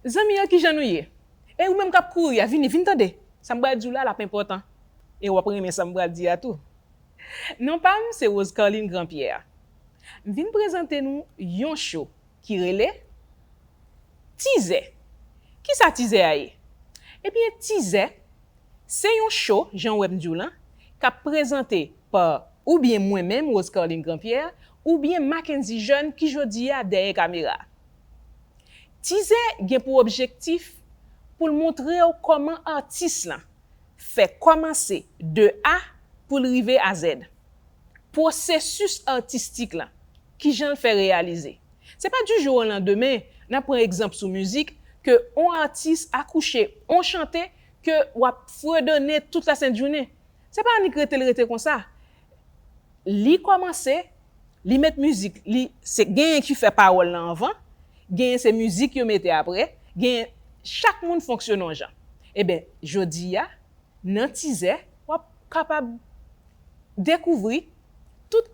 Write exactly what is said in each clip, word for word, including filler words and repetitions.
Zanmi yo, kijan nou ye? E ou menm k ap kouri a, vini, vin tande. Sa m pral di w la, l ap enpòtan. E w ap renmen sa m pral di a tou. Non pa m, se Rose Carline Grandpierre. M vin prezante nou yon cho ki rele Tizè. Kisa Tizè a ye? Ebyen, Tizè, se yon cho, jan w wè m di w lan, k ap prezante pa oubyen mwen menm, Rose Carline Grandpierre, oubyen Mackenzie Jeune ki jodi a dèyè kamera. Tizè gen pou objektif pou l montre w kòman atis lan fè kòmanse de A pou l rive a Z. Pwosesis atistik lan, kijan l fè reyalize. Se pa du jour au lendemain, n ap pran egzanp sou mizik, ke on atis akouche on chante ke w ap fredone tout la sent jounen. Se pa annik rete l rete konsa. Li kòmanse, li met mizik, li se genyen ki fè pawòl lan anvan, genyen se mizik yo mete apre, genyen chak moun fonksyone yon jan. Eben, jodi a, nan Tizè, w ap kapab dekouvri tout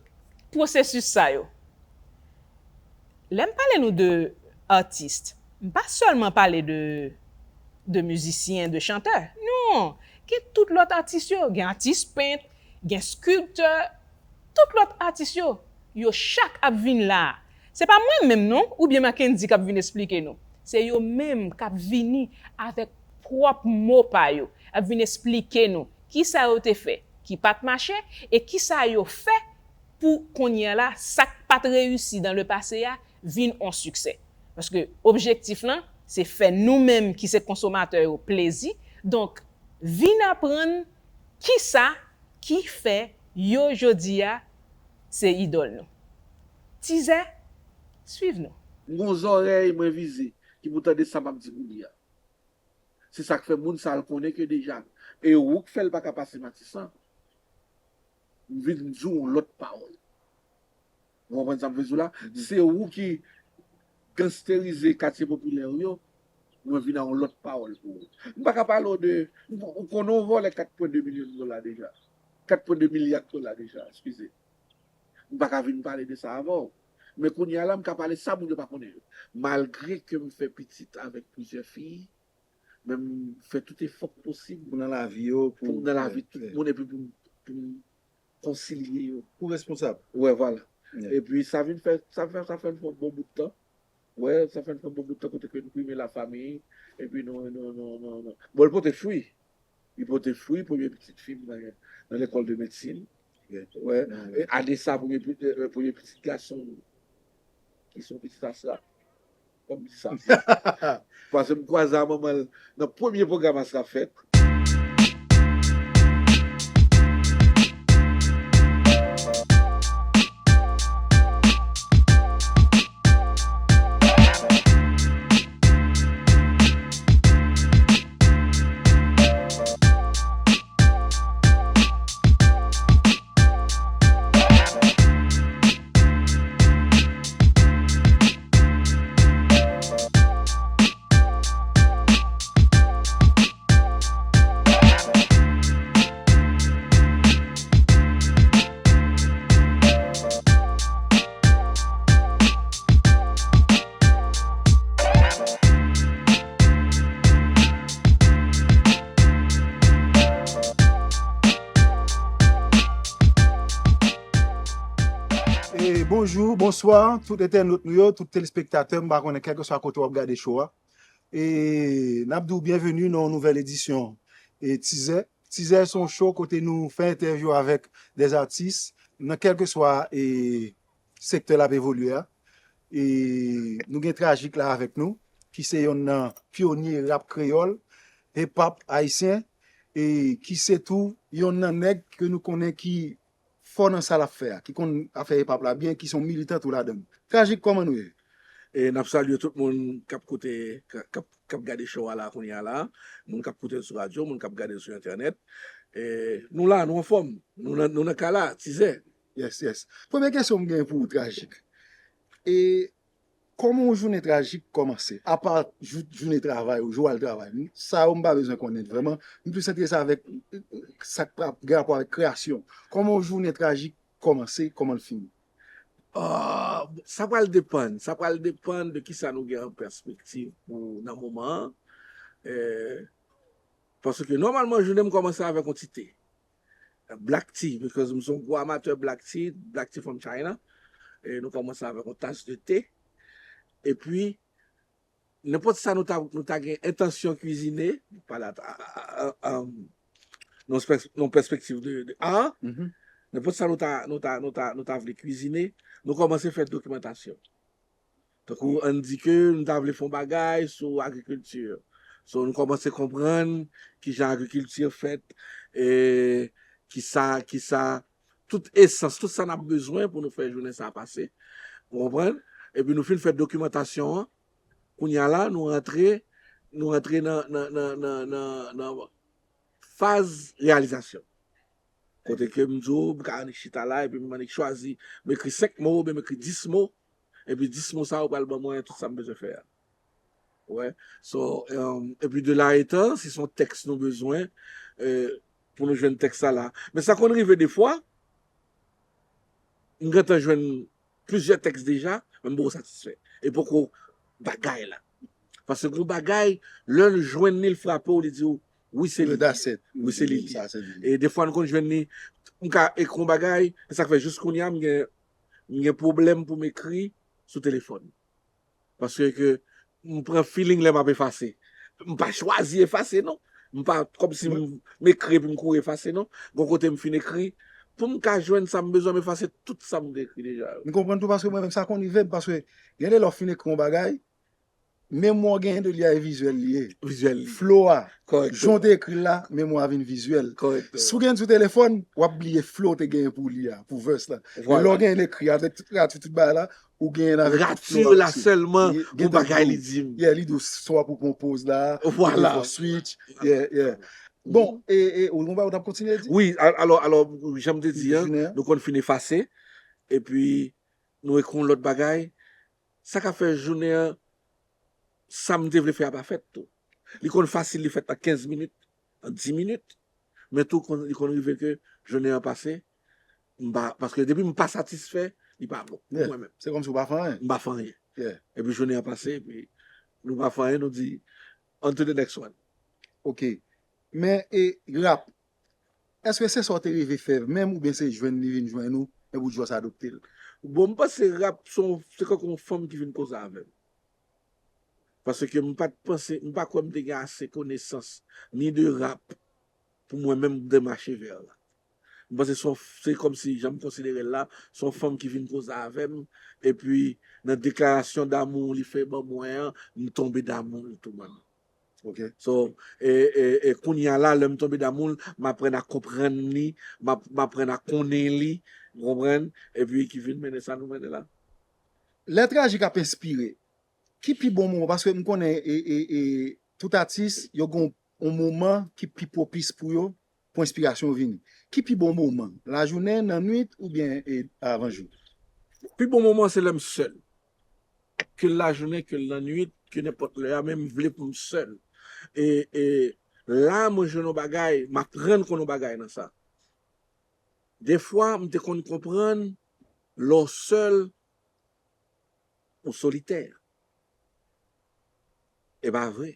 pwosesis sa yo. Lè m pale nou de atis, m pa sèlman pale de, de mizisyen, de chantè. Non! Gen tout lòt atis yo. Gen atis pent, gen skilptè, tout lòt atis yo. Yo chak ap vin la a. Se pa mwen menm non, oubyen Mackendy k ap vin esplike nou. Se yo menm k ap vini avèk pwòp mo pa yo, ap vin esplike nou kisa yo te fè ki pa t mache e kisa yo fè pou kounye a la, sa k pa t reyisi dan le pase a vin on siksè. Paske objektif lan, se fè nou menm ki se konsomatè yo plezi. Donk, vin aprann kisa ki fè yo jodi a se idòl nou. Tizè, swiv nou. M gon zòrèy mwen vize ki pou tande sa m ap di kounye a. Se sa k fè moun sa al konnen ke deja, e ou k fè l pa ka pase Matisan. M vin di w yon lòt pawòl. Ou konprann sa m vle di w la? Se ou ki gangsterize katye popilè w yo, mwen vin a yon lòt pawòl pou ou. M pa ka pale w de, ou konnen yon vòlè kat pwen de milyon dola deja. Kat pwen de milya dola deja, eskize. M pa ka vin pale de sa avè w. Men kounye a la, m ka pale sa moun yo pa konnen yo. Malgre ke m fè pitit avèk plizyè fi, men m fè tout efò k posib pou m nan lavi yo, pou m nan lavi tout moun, epi pou m, pou m konsilye yo. Ou responsab. Wè, vwala. Epi sa vin fè, sa fè, sa fè n fè yon bon bout tan. Wè, sa fè n fè yon bon bout tan kote ke n prime lafanmi, epi nou, nou, nou, nou, nou. Bon, l pote fwi. Li pote fwi, premye pitit fi m nan, nan lekòl de medsin. Wè. E ane sa, premye pi-, e, premye pitit gason m, ki se yon pitit Asra. Kòm di sa. Paske m kwaze a manman l nan premye pwogram Asra fèt. E bonjou, bonswa, tout entènot nou yo, tout telespektatè, m pa konnen kèlkeswa kote w ap gade show a. E n ap di w byenveni nan yon nouvèl edisyon e Tizè. Tizè se yon show kote nou fè entèvyou avèk dè atis nan kèlkeswa e sektè l ap evolye a. E nou gen Trajik la avèk nou, ki se yonn nan pyonye rap kreyòl, hip hop ayisyen, e ki se tou yonn nan nèg ke nou konnen ki fò nan sa l ap fè a, ki konn afè hip hop la byen, ki se yon militan tou ladan l. Trajik, kòman nou ye? E n ap salye tout moun k ap koute, k ap, k ap gade show a la kounye a la, moun k ap koute l sou radyo, moun k ap gade l sou entènèt. E nou la, nou anfòm, nou nan, nou nan kay la, Tizè. Yes, yes. Premye kesyon m gen pou ou, Trajik. E kòman yon jounen Trajik kòmanse? Apa jou-, jounen travay ou, jou w al travay. Sa yo m pa bezwen konnen vrèman. M plis enterese avèk, e, e, sa k pa gen rapò avèk kreyasyon. Kòman yon jounen Trajik kòmanse, kòman l fini? Ah, sa pral depann. Sa pral depann de kisa nou gen an pèspektiv pou nan moman an. Eh, paske nòmalman, jounen m kòmanse avèk yon ti te. Black tea, because m se yon gwo amatè black tea, black tea from China. E nou kòmanse avèk yon tas de te. Epi, nenpòt sa nou ta, nou ta gen entansyon kwizine, pale a, a, a, a, nan pès- nan pèspektiv de, de art, nenpòt sa nou ta, nou ta, nou ta, nou ta vle kwizine, nou kòmanse fè dokimantasyon. Tankou ann di ke nou ta vle fè yon bagay sou agrikilti. So, nou kòmanse konprann kijan agrikilti fèt, e kisa, kisa, tout esans, tout sa n ap bezwen pou nou fè jounen sa a pase. Ou konprann? Epi nou fin fè dokimantasyon an, kounye a la, nou rantre, nou rantre nan, nan, nan, nan, nan, nan faz reyalizasyon. Kote ke m di w, m ka annik chita la, epi m annik chwazi, m ekri senk mo, oubyen m ekri dis mo, epi dis mo sa yo pral ban mwen tout sa m bezwen fè a. Wè. So, um, epi de la etan, si se yon tèks nou bezwen, eh, pou nou jwenn tèks sa la. Men sa konn rive defwa, m gentan jwenn plizyè tèks deja, men m poko satisfè. E poko bagay la. Paske gon bagay, lè l jwenn li, l frape w, li di w, wi, se li. That's it. Wi, se li. Sa, se li. E defwa, nou konn jwenn li, m ka ekri yon bagay, e sa k fè jis kounye a, m gen, m gen pwoblèm pou m ekri sou telefòn. Paske ke m pran feeling lè m ap efase. M pa chwazi efase, non. M pa, kòmsi m, m ekri epi m kouri efase, non. Gon kote m fin ekri, pou m ka jwenn sa m bezwen, m efase tout sa m te ekri deja yo. M konprann tou, paske mwen menm sa konn rive m, paske gen de lè w fin ekri yon bagay, memwa w genyen de li a e vizyèl li ye. Vizyèl li. Flow a, jan w te ekri l la, memwa a vin vizyèl. Si w gen sou telefòn, w ap bliye flow w te genyen pou li a, pou verse la. Men lè w genyen l ekri avèk tout rati, tout bagay la, ou genyen l avèk tout flow a la sèlman pou bagay li di m. Yeah, li di w swa pou konpoz la, pou fè switch. Yeah, yeah. Bon, e, e, ou gon bagay ou t ap kontinye di? Wi, alò, alò, jan m te di an, nou konn fin efase, epi nou ekri yon lòt bagay. Sa ka fè jounen an, sa m te vle fè a pa fèt tou. Li konn fasil, li fèt an kenz minit, an dis minit. Men tou, konn- li konn rive ke jounen an pase, m pa, paske depi m pa satisfè, li pa bon pou mwen menm. Se kòmsi w pa fè anyen. M pa fè anyen. Epi jounen an pase, epi nou pa fè anyen, nou di, on to the next one. Ok. Men, e rap, èske se sa w te reve fè menm oubyen se jwenn li vin jwenn ou, epi w jis adopte l? Bon, m panse rap se yon- se kankou yon fanm ki vin koze avè m. Paske m pa t panse, m pa kwè m te gen ase konesans ni de rap pou mwen menm demache vè rap. M panse se yon- se kòmsi jan m konsidere l la, se yon fanm ki vin koze avè m, epi nan deklarasyon damou li fè ban mwen an, m tonbe damou l tou mwen menm. Ok. So, e, e, e kounye a la, lè m tonbe damou l, m aprann a konprann li, m ap- m aprann a konnen li, ou konprann? Epi ki vin mennen sa nou mennen la. Lè Trajik ap enspire, ki pi bon moman? Paske m konnen e, e, e, tout atis, yo gen yon moman ki pi pwopis pou yo, pou enspirasyon vini. Ki pi bon moman? Lajounen, lannwit oubyen e, avan jou? Pi bon moman se lè m sèl. Ke l lajounen, ke l lannwit, ke nenpòt lè a, men m vle pou m sèl. E, e la, mwen jwenn yon bagay, m aprann konn yon bagay nan sa. Defwa, m te konn konprann lè w sèl, ou solitè. E pa vre.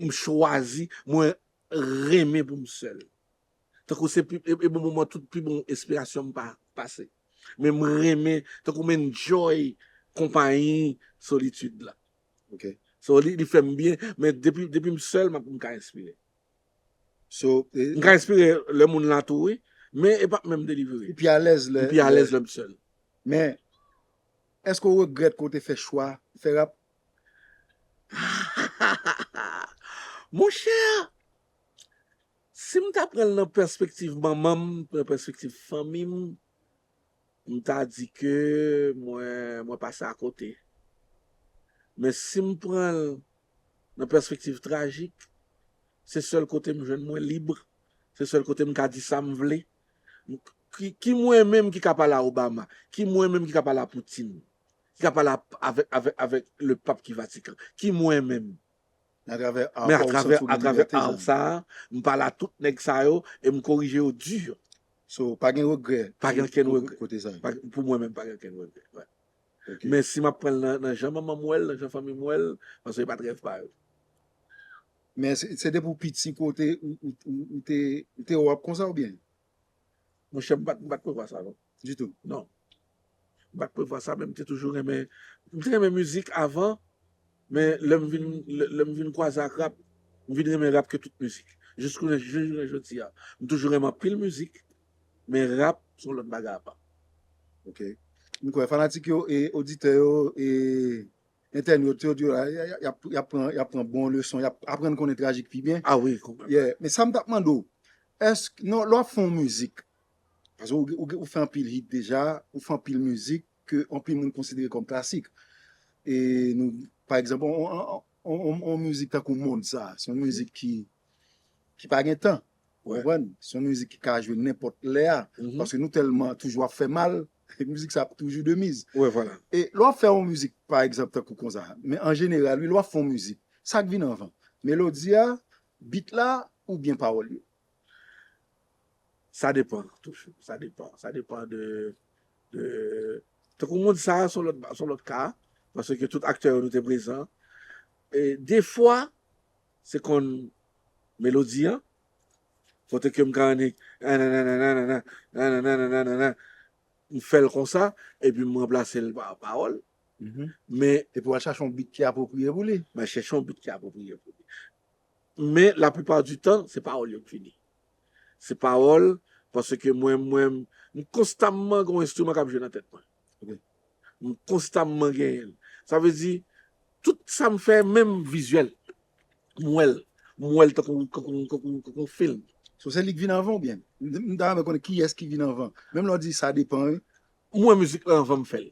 M chwazi, mwen renmen pou m sèl. Tankou se pi- e, e bon moman tout pi bon enspirasyon m pa pase. Men m renmen, tankou m enjoy konpayi solitid la. Ok. So, li, li fè m byen, men depi, depi m sèl, m ap- m ka enspire. So, e, m ka enspire lè moun la tou, wi, men e pa menm delivre. Ou pi alèz lè, m pi alèz lè m sèl. Men, èske w regrèt ke w te fè chwa fè rap? Monchè, si m ta pran l nan pèspektiv manman m, nan pèspektiv fanmi m, m ta di ke mwen, mwen pase akote. Men si m pran l nan pèspektiv trajik, se sèl kote m jwenn mwen lib, se sèl kote m ka di sa m vle. Ki, ki mwen menm ki ka pale a Obama, ki mwen menm ki ka pale a Putin, ki ka pale a- avèk, avèk, avèk le pap ki Vatikan, ki mwen menm. Men atravè art, atravè art sa a, m pale a tout nèg sa yo e m korije yo di. So, pa gen regrè. Pa gen okenn regrè. Kote sa. Pou mwen menm, pa gen okenn regrè. Okay. Men si m ap pran l nan, nan jan manman m wè l, nan jan fanmi m wè l, paske se pa t rèv pa yo. Men se depi w piti kote ou te wè w ap konsa oubyen? Monchè, m pa t prevwa sa non. Ditou? Non. M pa t prevwa sa, men m te toujou renmen, m te renmen mizik avan, men lè m vin, lè m vin kwaze ak rap, m vin renmen rap ke tout mizik. Jiskounen, jis jounen jodi a. M toujou renmen anpil mizik, men rap, se yon lòt bagay apa. Ok. M kwè fanatik yo, e oditè yo, e entènot yo, yo la, y ap pran, y ap pran bon leson, y ap aprann konnen Trajik pi byen. Ah wi, konprann. Yeah. Men sa m t ap mande w, èske, non, lè w ap fè yon mizik, paske ou, ou, ou fè anpil hit deja, ou fè anpil mizik ke anpil moun konsidere kòm klasik. E nou, pa egzanp, on, on, on, on, on mizik tankou Mond sa, se yon mizik ki, ki pa gen tan. Ou konprann? Se yon mizik ki ka jwe nenpòt lè a. Paske nou tèlman toujou ap fè mal, mizik sa ap toujou de miz. Wi, vwala. E lè w ap fè yon mizik, pa egzanp, tankou konsa, men an jeneral, wi, lè w ap fè yon mizik, sa k vin anvan? Melodi a, beat la, oubyen pawòl yo? Sa depann, toujou. Sa depann. Sa depann de, de, tankou Mond sa, se yon lòt, se yon lòt ka, paske tout aktè yo nou te prezan. E defwa, se konn melodi an, kote ke m ka annik, nananana, nananana, m fè l konsa, epi m ranplase l pa pawòl. Men. Epi w al chache yon beat ki apwopriye pou li. M al chèche yon beat ki apwopriye pou li. Men, laplipa di tan, se pawòl yo k fini. Se pawòl, paske mwen, mwen, m konstamman gen yon enstriman k ap jwe nan tèt mwen. M konstamman genyen l. Sa vle di, tout sa m fè, menm vizyèl, m wè l. M wè l tankou, tankou, tankou, tankou yon fim. So, se li k vin anvan oubyen? M ta renmen konnen kiyès ki vin anvan. Menm lè w di sa depann, wi. M wè mizik la anvan m fè l.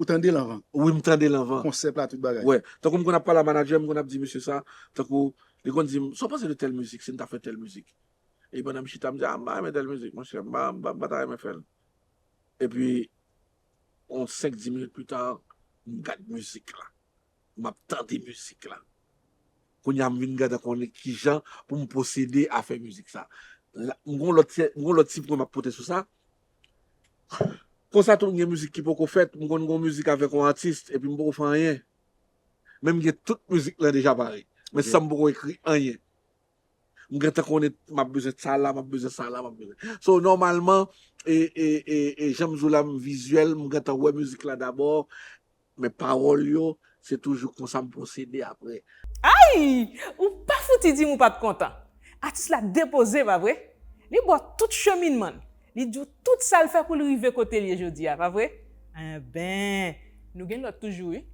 Ou tande l anvan? Wi, m tande l anvan. Konsèp la, tout bagay. Wè. Tankou m konn ap pale a manadjè m, m konn ap di mesye sa, tankou, li konn di m, sa w panse de tèl mizik, si n ta fè tèl mizik? E pandan m chita, m di, a, m pa renmen tèl mizik, monchè, m pa, m pa, m pa ta renmen fè l. Epi, yon senk, dis minit pita, m gad mizik la. M ap tande mizik la. Kounye a, m vin gade konnen kijan pou m pwosede a fè mizik sa. M gon lòt, m gon lòt ti pwen m ap pote sou sa. Konsa tou, m gen mizik ki poko fèt. M konn gon mizik avèk yon atis, epi m poko fè anyen. Men m gen tout mizik lan deja pare. Men san m poko ekri anyen. M gentan konnen m ap bezwen sa la, m ap bezwen sa la, m ap bezwen. So, nòmalman, e, e, e, e jan m di w la, m vizyèl, m gentan wè mizik la dabò, men pawòl yo, se toujou konsa m pwosede apre. Ay! Ou pa fouti di m ou pa t kontan. Atis la depoze, pa vre? Li ba w tout cheminman l. Li di w tout sa l fè pou l rive kote l ye jodi a, pa vre? Enben, nou gen lòt toujou, wi.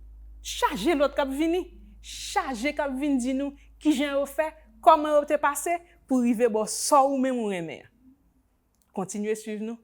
Chaje lòt k ap vini. Chaje k ap vin di nou kijan yo fè, kòman yo te pase pou rive ba w sa w menm ou renmen an. Kontinye swiv nou.